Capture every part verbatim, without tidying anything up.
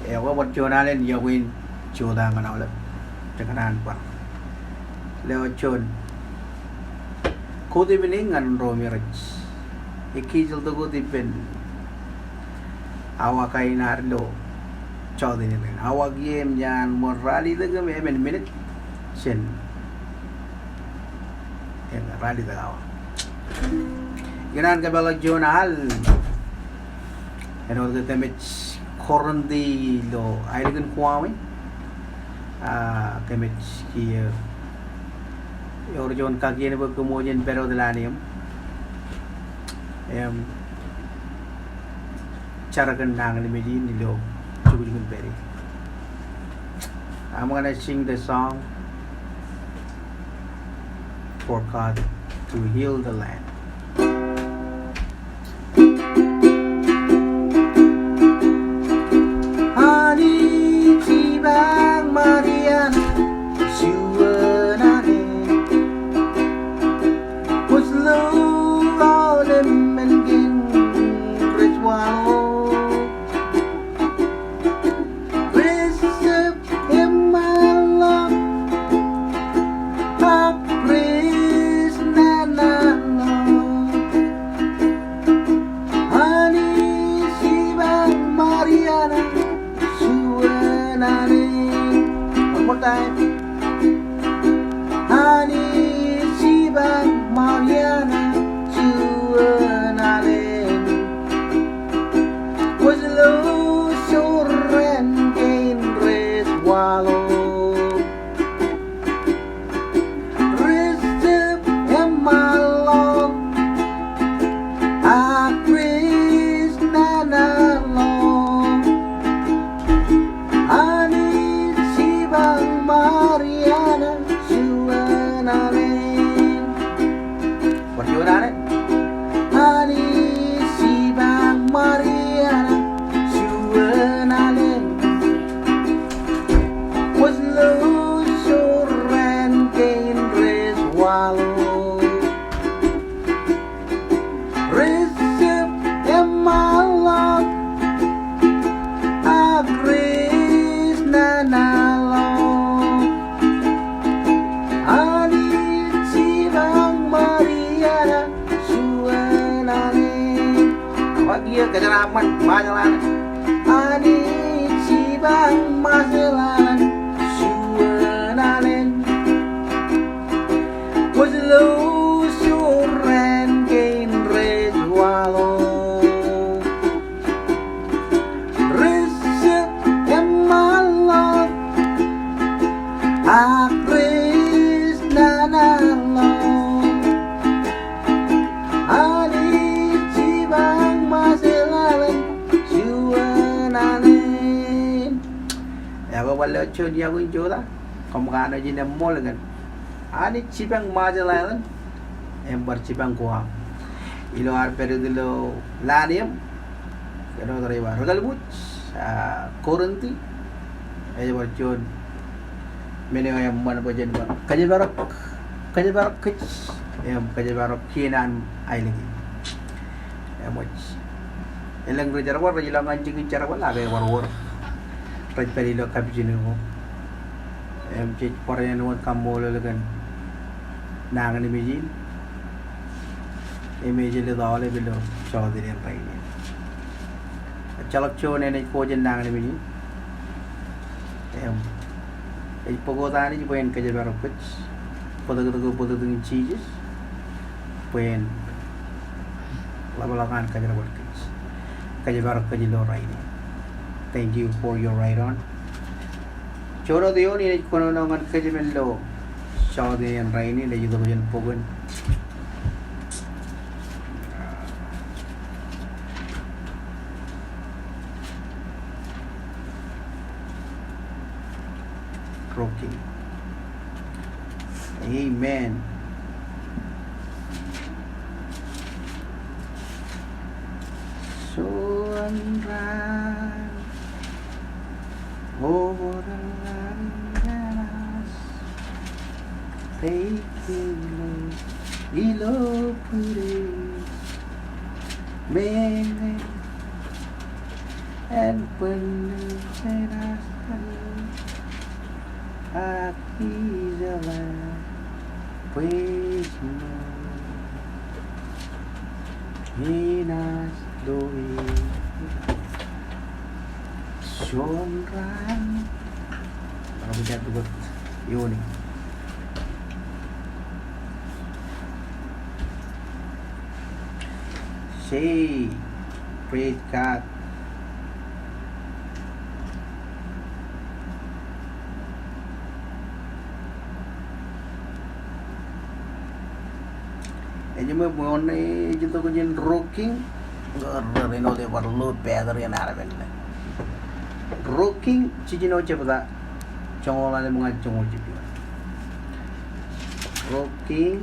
Ekwe bar juon alen iọkwe in jota ñan aolep. Jekōṇaan bar lewōj juon. Good evening ñan ro me rej ekkejel tok wōt ippān awa kain ad ilo jota in. Awa kiiō im jān ṃool ralitōk im emān minit jān eñ ralitōk awa. Ikōṇaan kōpeḷḷọk juon al āinwōt ke kōmij Korintō ilo aelōñ in Guam in. A, kōmij kiiō, ewōr juon kakien bwe kōmwōj in pād wōt lale im, im jar kōn nañinmej in ilo jukjuk in pād in. I'm gonna sing the song for God to heal the land. Anij Ibañ Mariana, juon alen. Kwōj lo aolep men kein rej waḷọk. Rej jab eṃṃanḷọk ak rej nanaḷọk. Anij Ibañ Mariana, juon alen. One more time. Anij Ibañ Mariana, juon alen. Kwōj lo jorrāān kein rej waḷọk. Rej jab eṃṃanḷọk ak rej nanaḷọk. Anij Ibañ Mariana, juon alen. Bar juon alen. Anij Ibañ Mariana, juon alen. Kwōj lo jorrāān kein rej waḷọk. Rej jab eṃṃanḷọk ak rej nanaḷọk. Anij Ibañ Mariana, juon alen. Awa kiiō kōjeraaṃṃan Ṃajeḷ alen. Anij Ibañ Ṃajeḷ alen, juon alen. Kwōj lo jorrāān kein rej waḷọk. Rej jab eṃṃanḷọk ak rej nanaḷọk. Anij Ibañ Ṃajeḷ alen, juon alen. Ekwe bar lewōj juon iọkwe in jota. Koṃ kanooj in eṃṃool kōn Anij Ibañ Ṃajeḷ alen im bar jipañ Guam. Ilo ad pād wōt ilo lale im, āinwōt rej ba, ri-kallib, a, Korintō, ej bar juon men eo eṃṃan bwe jen bar kōjparok, kōjparok kōj, im kōjparok kien an aelōñ in. Eṃōj. Elōñ ri-jerbal rej ilọk ñan jikin jerbal ak ebar wōr rej pād ilo kapijuknen ko. Im jej bar āinwōt kaṃṃoolol kōn nañinmej in im ejjeḷọk aolep ilo jota in rainin. Ejjeḷọk juon enaaj ko jān nañinmej in. Im ej bōk wōt Anij bwe en kōjparok kōj. Bōtōktōk, bōtōktōkin Jisōs bwe en ḷapḷọk an kōjerbal kōj, kōjparok kōj ilo rainin. Thank you for your right on. Juon wōt eoon in ej kōnono ñan kōj men ilo jota in rainin ej itok jān bok in Rookie. Amen. Juon raan, o, ilo, ilo būreej, meñe en Ak ijeḷā bwe ej ṃool enaaj lo e juon raan. Ak ij jab pukot ioon e. Say, praise God. Ej ṃōj, ṃōj ej itok jān Ruo Kiiñ. Bar lo battery in armej ṇe. Ruo Kiiñ jiljino jebta, joñoul ḷalem ñan joñoul jiljilimjuon. Ruo Kiiñ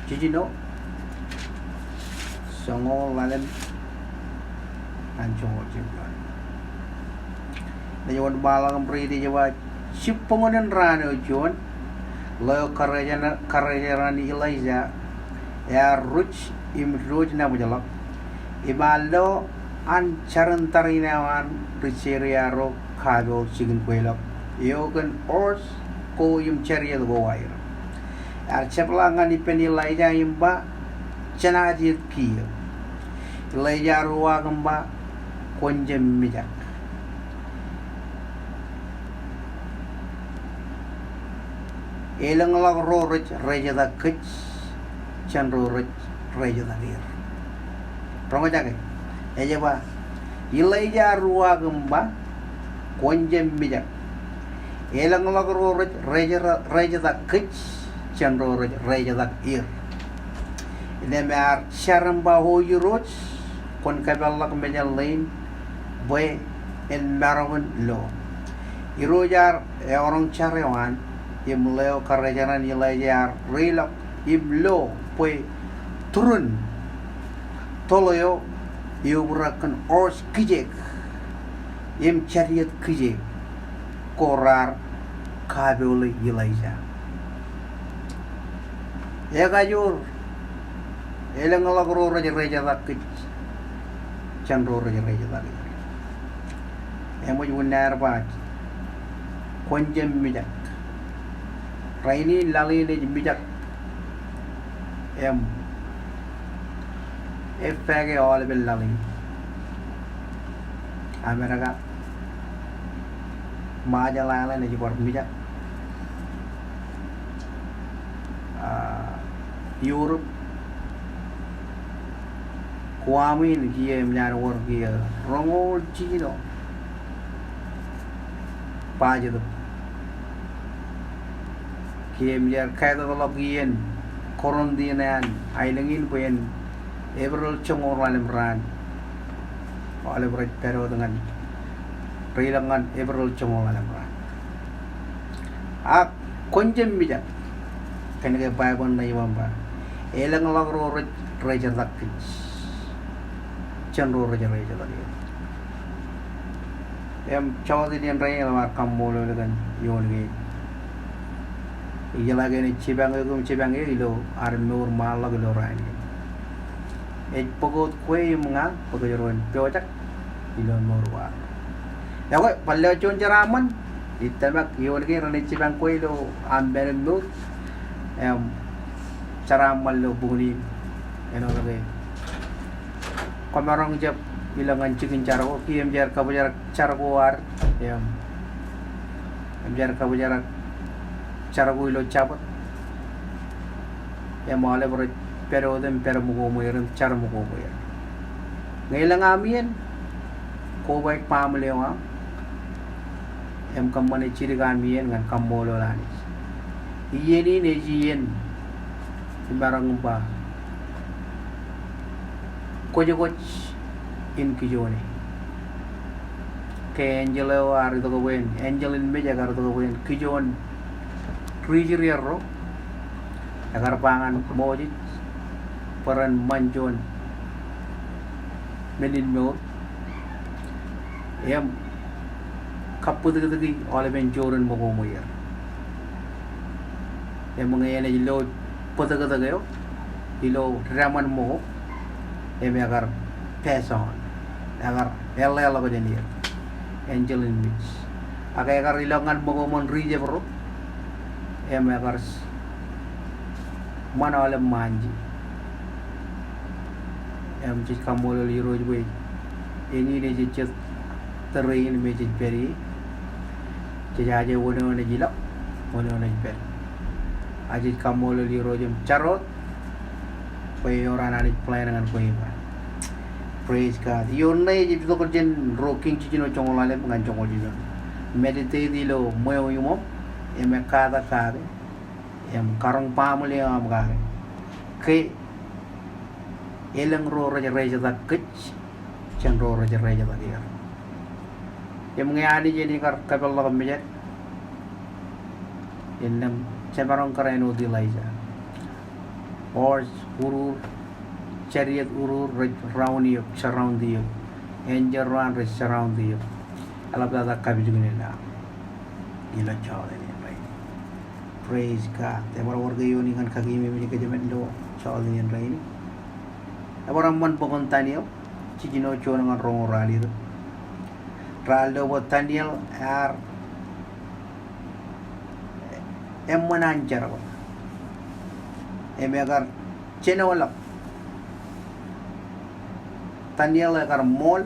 jiljino, joñoul ḷalem ñan joñoul jiljilimjuon. Ej wōnṃaanḷọk im riiti ej ba, jibboñōn in raan eo juon, ḷeo karijeran, karijeran Ilaija ear ruj im diwōj nabōjḷọk, im ear lo an jar in tariṇae eo an ri Siria ro kapoor jikin kweilọk eo kōn ors ko im chariot ko aer. Ear jepḷaak ñan ippān Ilaija im ba, jenaaj iet kiiō. Ilaija ear uwaak im ba, kwōn jab mijak. Elōñḷọk ro rej rejetak kōj jān ro rej rejetak er. Roñjake, ej ba, Ilaija ear uwaak im ba, kwōn jab mijak. Elōñḷọk ro rej reje-, rejetak kōj jān ro rej rejetak er. Innām ear jar im ba, O Irooj, kwōn kōpeḷḷọk mejān ḷein bwe en maroñ in lo. Irooj ear eoroñ jar eo an, im ḷeo karijeran Ilaija ear reilọk im lo bwe turin toḷ eo eobrak kōn ors kijeek im chariot kijeek ko raar kapoole Ilaija. Ekajoor, elōñḷọk ro rej rejetak kōj jān ro rej rejetak er. Eṃōj wūnin aer ba, kwōn jab mijak. Rainin laḷ in ej mijak im effect e aolepān laḷ in. Amerika, Marshall Island ej bar mijak. Ah, Europe, Guam in kiiō eṃōj an wōr kiiō roñoul jiljino ba jetōb. Kiiō eṃōj aer kaetōtḷọk iien quarantine eo an aelōñ in bwe en April joñoul ḷalem raan. Aolep rej pād wōt ñan, reilọk ñan April joñoul ḷalem raan. Ak kwōn jab mijak. Kōnke Baibōḷ ṇe ej ba, elōñḷọk ro rej rejetak kōj jān ro rej rejetak er. Im jota in rainin eḷap ad kaṃṃoolol kōn ioon kein. Ijeḷā ke enaaj jipañ eok im jipañ eō ilo ad mour ṃaanḷọk ilo raan in. Ej bōk wōt kwe im ña bwe kōjro en pojak ilo mour ko ad. Ekwe, bar lewōj juon jeraaṃṃan, ij tōmak ioon kein renaaj jipañ kwe ilo aṃ pād im mour. Im jeraaṃṃan ilo bok in āinwōt ke kwōmaroñ jab ilọk ñan jikin jar ko, kiiō eṃōj aer kabōjrak jar ko ad, im, eṃōj aer kabōjrak jar ko ilo Jabōt. Im aolep rej pād wōt im pād ṃōko ṃweer im jar ṃōko ṃweer. Ñe elōñ aṃ iien, kobaik baaṃle eo aṃ im kōṃṃane jidik aṃ iien ñan kaṃṃoolol Anij. Iien in ej iien imaroñ im ba kwōjkwōj in kijoone. Ke enjeḷ eo ear itok bwe en, enjeḷ in mijak ear itok bwe en kijoon ri Israel ro, ekar ba ñan Moses bwe ren ṃan juon men in mour im kabbōtōktōki aolepān joor in ṃōko ṃweer. Im ñe enaaj lo bōtōktōk eo ilo deṃōn ṃōko, im ekar pass on. Ekar eḷḷāḷọk jān er. Enjeḷ in mej. Ak ekar ilọk ñan ṃōko ṃōn ri Jebro. Im ekar ṃan aolep ṃaanji. Im jej kaṃṃoolol Irooj bwe eñin ej jet tōre in me jej pād ie. Jej aje wōn eo enaaj ilọk, wōn eo enaaj pād. Ak jej kaṃṃoolol Irooj im jar wōt bwe ewōr an Anij plan ñan kwe im ba. Praise God. Ioon ṇe ej itok jān Ruo Kiiñ jiljino joñoul ḷalem ñan joñoul jiljino. Meditate ilo ṃweo iṃōṃ im ekkatak kake im karoñ baaṃle eo aṃ kake. Ke elōñ ro rej rejetak kōj jān ro rej rejetak er. Im ñe Anij en kar kōpeḷḷọk mejād, innām jemaroñ kōrā āinwōt Elijah. Horse urur, chariot urur rej round eok, surround eok. Enjeḷ ro an rej surround eok. Eḷaptata kapijuknen aṃ ilo jota in rainin. Praise God. Ebar wōr ke iioon ñan kakememej kōjām ilo jota in rainin. Ebar eṃṃan bok in Daniel, jiljino juon ñan roñoul ralitōk. Ralitōk bwe Daniel ear eṃṃan an jar ko. Im ekar jenoḷọk. Daniel ekar ṃool.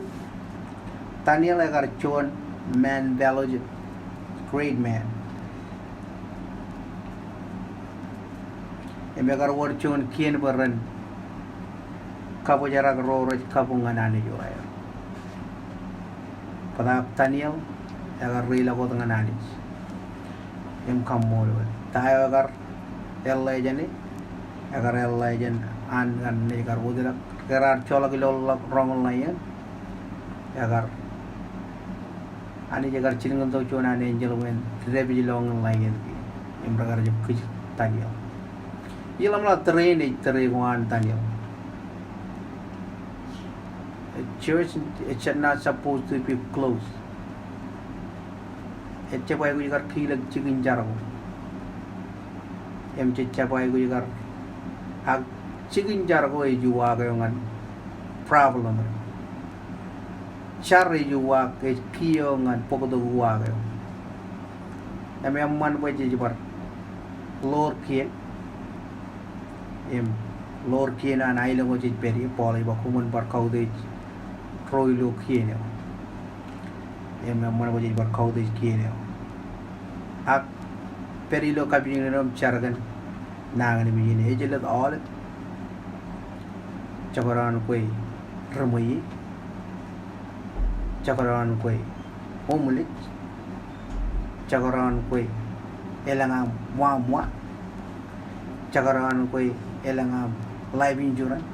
Daniel ekar juon man fellowship, great man. Im ekar wōr juon kien bwe ren kabōjrak ro rej kabuñ ñan Anij eo aer. Bōtaab Daniel ekar reiḷọk wōt ñan Anij im kaṃṃoolol. Ta eo ekar eḷḷā jāne, ekar eḷḷā jān an ñan naaj kar wōtlọk. Ke raar joḷọk ilo roñoul ṇa iien, ekar Anij ekar jilkintok juon an enjeḷ bwe en dāpij lọñiin ḷain kein im rekar jab kij Daniel. Ij ḷōmṇak tōre in ej tōre ko an Daniel. A church is not supposed to be closed. Ejjab aikuj kar kilōk jikin jar ko. Im jejjab aikuj kar, ak jikin jar ko ej uwaak eo ñan problem eo. Jar ej uwaak, ej key eo ñan bōktok uwaak eo. Im eṃṃan bwe jej bar ḷoor kien. Im ḷoor kien an aelōñ eo jej pād ie, Paul ej ba koṃwin bar kautiej ro ilo kien eo. Im eṃṃan bwe jej bar kautiej kien eo. Ak pād ilo kapijuknen eo im jar kōn nañinmej in, ejelōt aolep. Jekdọọn kwe ri ṃweiie. Jekdọọn kwe homeless. Jekdọọn kwe elōñ aṃ ṃwamwa. Jekdọọn kwe elōñ aṃ life insurance.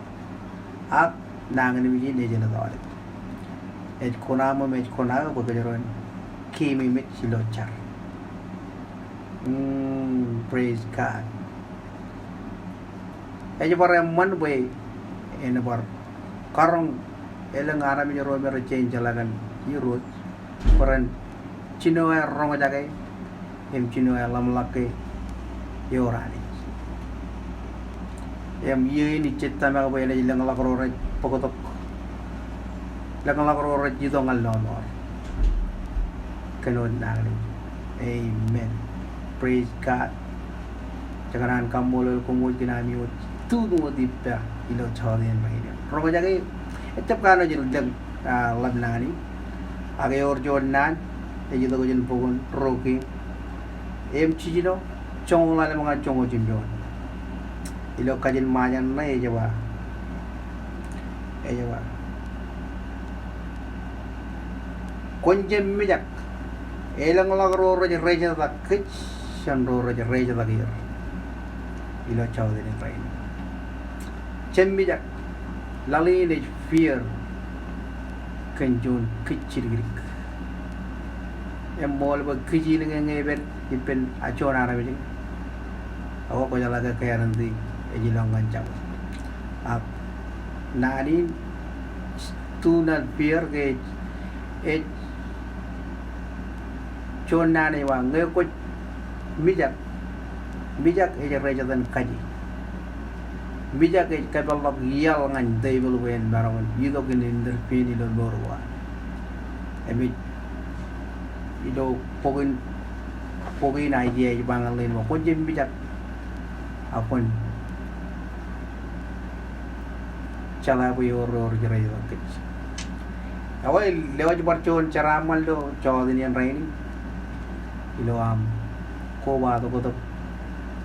Ak nañinmej in ejelōt aolep. Ej kuṇaṃ im ej kuṇaō bwe kōjro en keememej ilo jar. Mm, praise God. Ej bar eṃṃan bwe en bar karoñ elōñ armej ro me rej jañin jeḷā kōn Irooj bwe ren jino aer roñjake im jino aer ḷōmṇak ke ewōr Anij. Im iiō in ij tōmak bwe enaaj lōñḷọk ro rej bōktok, lōñḷọk ro rej itok ñan lọmọọr kōn wōt nañinmej. Amen. Praise God. Jekōṇaan kaṃṃoolol koṃ wōj kōn ami wōj tūtū wōt ippa ilo jota in rainin. Roñjake, ejjab kanooj in lōñ, ah, ḷap naan in. Ak ewōr juon naan ej itok jān bok in Ruo Kiiñ im jiljino joñoul ḷalem ñan joñoul jimjuon. Ilo kajin ṃajeḷ ṇe ej ba, ej ba, kwōn jab mijak elōñḷọk ro rej rejetak kōj jān ro rej rejetak er. Ilo jota in rainin, jab mijak. Laḷ in ej fear kōn juon kij jidikdik. Eṃṃool bwe kij in ñe ñe epād ippān juon armej, ak kwō jeḷā ke guarantee ej ilọk ñan jabōt. Ak naan in, do not fear ke ej, ej juon naan ej ba ñe kwōj mijak, mijak ej rejetan kaje. Mijak ej kōpeḷḷọk iaḷ ñan tepil bwe en maroñ in itok in intervene ilo mour ko ad. Im ej ilo bok in, bok in Aiseia ej ba ñan ḷein bwe kwōn jab mijak, ak kwōn jeḷā bwe eor ro rej reitok kōj. Ekwe, lewōj bar juon jeraaṃṃan ilo jọteen in rainin ilo aṃ kobatok tok.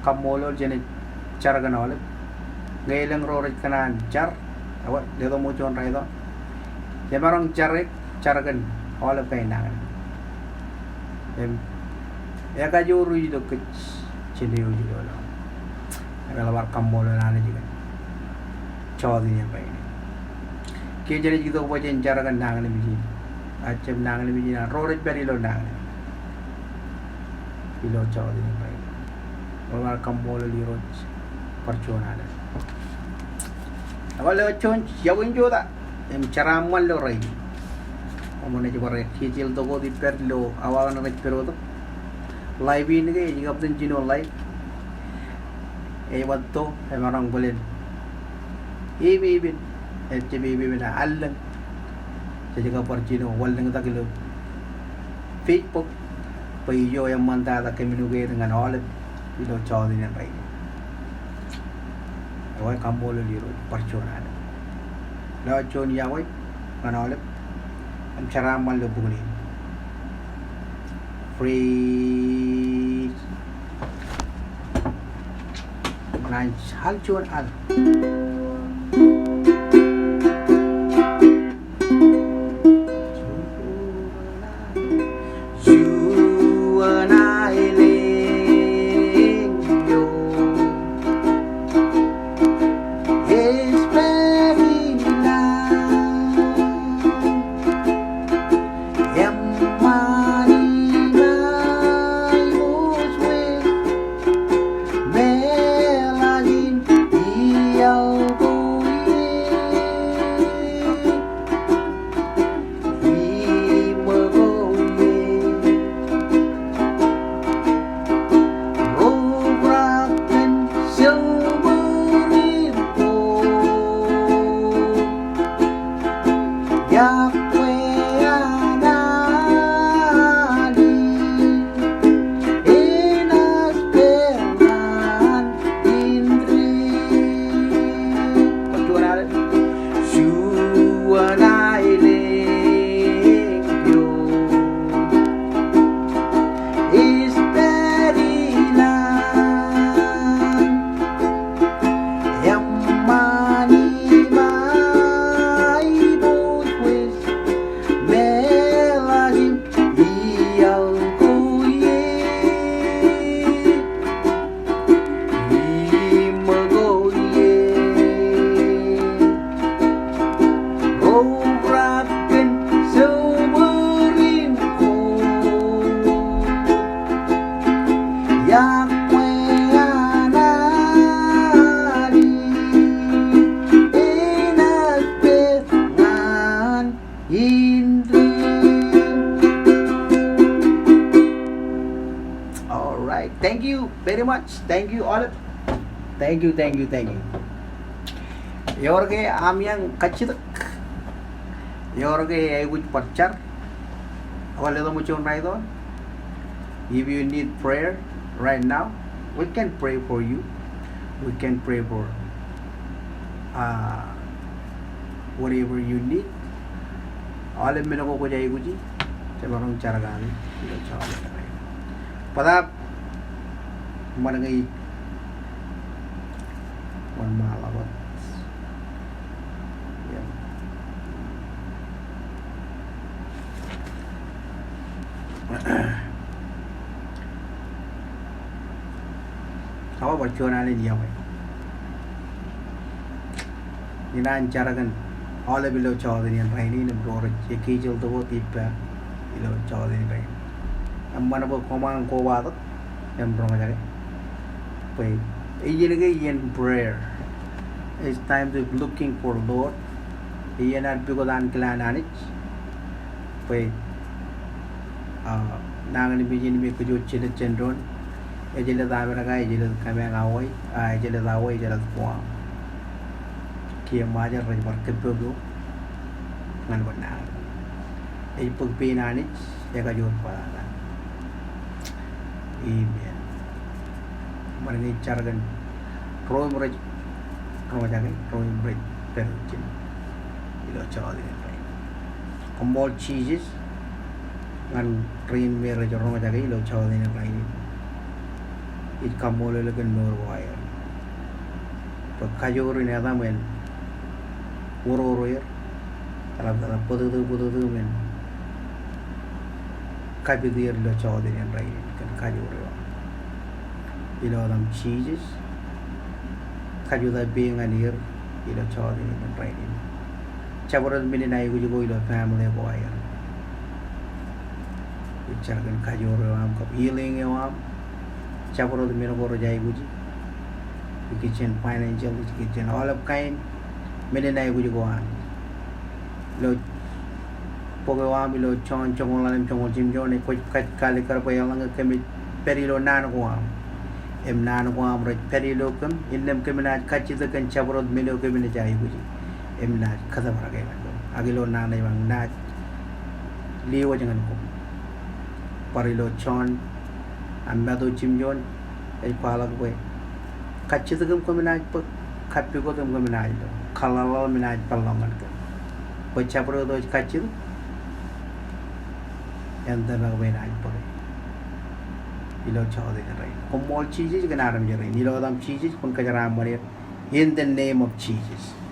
Kaṃṃoolol, jenaaj jar kōn aolep. Ñe elōñ ro rej kōṇaan jar, ekwe, letok ṃōk juon raito. Jemaroñ jar, jar kōn aolep kain nañinmej. Im, ekajoor ilo kōj jān eo ej ilo ḷọk. Im eḷap ad kaṃṃoolol Anij kōn jọteen in rainin. Kiiō jenaaj itok bwe jen jar kōn nañinmej in. Ak jab nañinmej in, ak ro rej pād ilo nañinmej ilo jọteen in rainin. Eḷap ad kaṃṃoolol Irooj bar juon alen. Ekwe, lewōj juon, yokwe in jota im jeraaṃṃan ilo rainin. Koṃ naaj bar kijeḷ tok wōt ippād ilo awa ko rej pād wōt. Live in ke ej kab ten jino live. Ej ba to, emaroñ bōlen epepen, ejjab epepen, allōñ. Jej kab bar jino wanlōñtak ilo Facebook bwe ijo eṃṃantata communicate ñan aolep ilo jọteen in rainin. Ekwe, kaṃṃoolol Irooj bar juon alen. Lewōj juon yokwe ñan aolep im jeraaṃṃan ilo bok in. Praise. Ñan al juon al. Juon aelōñ eo ej pād ilañ. Eṃṃan in aiboojoj, meḷakin iaḷ ko ie. Iṃō ko ie. Ro rakken silver ko. Yokwe an Anij enaaj pād ñan indeeo. Juon aelōñ eo ej pād ilañ. Eṃṃan in aiboojoj, meḷakin iaḷ ko ie. Iṃō ko ie. Ro rakken silver in ko. Yokwe an Anij enaaj pād ñan indeeo. All right. Thank you very much. Thank you, aolep. Thank you, thank you, thank you. Eor ke aṃ iaan kajjitōk? Eor ke eaikuj bar jar? Ak letok ṃōk juon raito. If you need prayer right now, we can pray for you. We can pray for, uh, whatever you need. Aolep men ko kwōj aikuji, jemaroñ jar kake ilo jota. Bōtaab ṃōṇōṇō in wōnṃaanḷọk wōt. Yep. Ak bar juon alen yokwe. Inaaj jar kōn aolep ilo jota in rainin im ro rej ekijel tok wōt ippād ilo jota in rainin. Eṃṃan bwe koṃ aṃ kobatok im roñjake bwe iien ke iien prayer. It's time to looking for Lord. Iien ad pukot ankilaan Anij. Bwe, ah, nañinmej in me kōj wōj jelōt jān doon, ej jelōt Amerika, ej jelōt Kōmeañ, Hawaii, ah, ej jelōt Hawaii, ej jelōt Guam. Kiiō Ṃajeḷ rej bar kōppok eok ñan bwe naan eo ej bōk pein Anij ekajoor bōtata. Amen. Ṃōṇōṇō jar kōn ro im rej roñjake, ro im rej pād ijin ilo jota in rainin. Koṃṃool Jisōs ñan rein me rej roñjake ilo jota in rainin. Ij kaṃṃoolol eok kōn mour ko aer. Bwe kajoor in etaṃ en wōrwōr er, eḷaptata bōtōktōk bōtōktōk im en kapit er ilo jota in rainin kōn kajoor eo aṃ. Ilo etaṃ Jisōs, kajutak peiṃ ñan er ilo jota in rainin. Jabdewōt men in aikuj ko ilo family ko aer. Ij jar kōn kajoor eo aṃ kab healing eo aṃ. Jabdewōt men ko rej aikuji. Ikijjien financial, ikijjien aolep kain men in aikuj ko an. Ilo bok eo aṃ ilo Jon joñoul ḷalem joñoul jimjuon, kwōj kajjitōk kar bwe eḷaññe kōmij pād ilo naan ko aṃ im naan ko aṃ rej pād ilo kōm, innām kōm naaj kajjitōk kōn jabdewōt men eo kōm naaj aikuji im naaj kōtōpar ke ñan kōm. Ak ilo naan eo aṃ naaj lewōj ñan kōm. Bar ilo Jon, a, Matu jimjuon, ej kwaḷọk bwe kajjitōk im kōm naaj bōk, kappukot im kōm naaj lo, kaḷḷaḷḷaḷ im naaj peḷḷọk ñan kōm. Bwe jabdewōt eo ej kajjitōk, en tōmak bwe enaaj bōke ilo jota in rainin. Koṃṃool Jisōs kōn armej rein. Ilo etaṃ Jisōs, kwōn kōjeraaṃṃan er. In the name of Jesus.